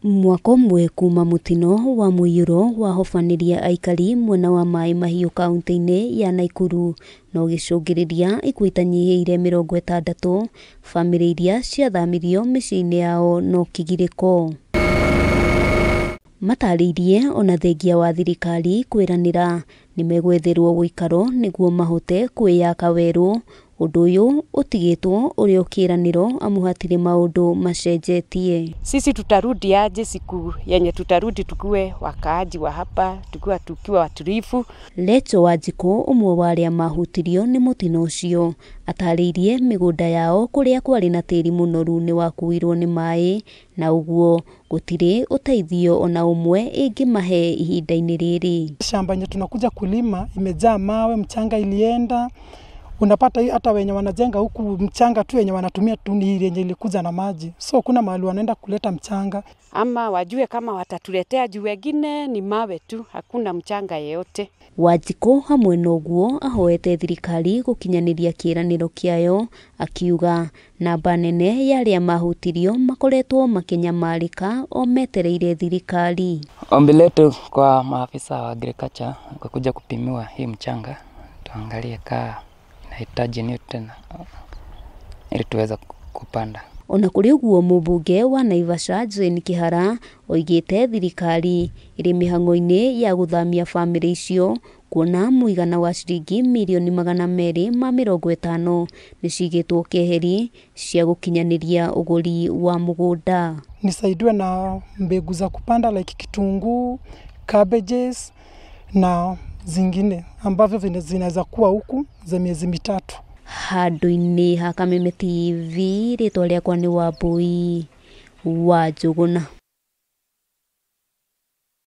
Mwaka ũmwe kuma mũtino wa mũiyũro wahobanĩria aikari mwena wa Maĩ Mahiũ kaunti-inĩ ya Nakuru na ũgĩcũngĩrĩria ikuũ itanyihĩire 60 bamĩrĩ iria ciathamirio mĩciĩ-inĩ yao no kĩgirĩko. Matarĩirie ona thengia wa thirikari kwĩranĩra nĩmegwetherwo ũikaro nĩguo mahote kwĩyaka werũ. Ũndũ ũyũ ũtigĩtwo ũrĩ o kĩĩranĩro amu hatirĩ maũndũ macenjetie. Sisi tutarudi aje siku yenye tutarudi tukiwe wakaaji wa hapa tukiwa watulivu. Lecho Wanjikũ ũmwe wa arĩa mahutirio nĩ mũtino ũcio atarĩirie mĩgũnda yao kũrĩa kwarĩ na tĩri mũnoru nĩwakuirwo nĩ maĩ na ũguo gũtirĩ ũteithio ona ũmwe ĩngĩmahe ihinda-inĩ rĩrĩ. Shamba yenye tunakuja kulima imejaa mawe, mchanga ilienda. Unapata hata wenye wanajenga huku mchanga tu wenye wanatumia tu ni yenye ilikuja na maji. So kuna mahali wanaenda kuleta mchanga. Ama wajue kama watatuletea juu wengine ni mawe tu, hakuna mchanga yeyote. Wanjikũ hamwe noguo ahoete thirikari gũkinyanĩria kĩĩranĩro kĩayo akiuga namba nene ya arĩa mahutirio makoretwo makĩnyamarĩka o metereire thirikari. Ombi letu kwa maafisa wa agriculture kwa kuja kupimiwa hii mchanga tuangalie kaa inahitaji nutrient ili tuweze kupanda. Ona kũrĩ ũguo mũmbunge wa Naivasha Jane Kihara oigĩte thirikari ĩrĩ mĩhang'o-inĩ ya gũthamia bamĩrĩ icio kuona mũigana wa ciringi mirioni 250 nĩcigĩtwo keheri cia gũkinyanĩria ũgũri wa mũgũnda. Nisaidiwe na mbegu za kupanda like kitunguu, cabbages na zingine ambavyo zinaweza kuwa huku za miezi 3. Handũ-inĩ ha Kameme TV rĩtwa rĩakwa nĩ Wambui wa Njũgũna.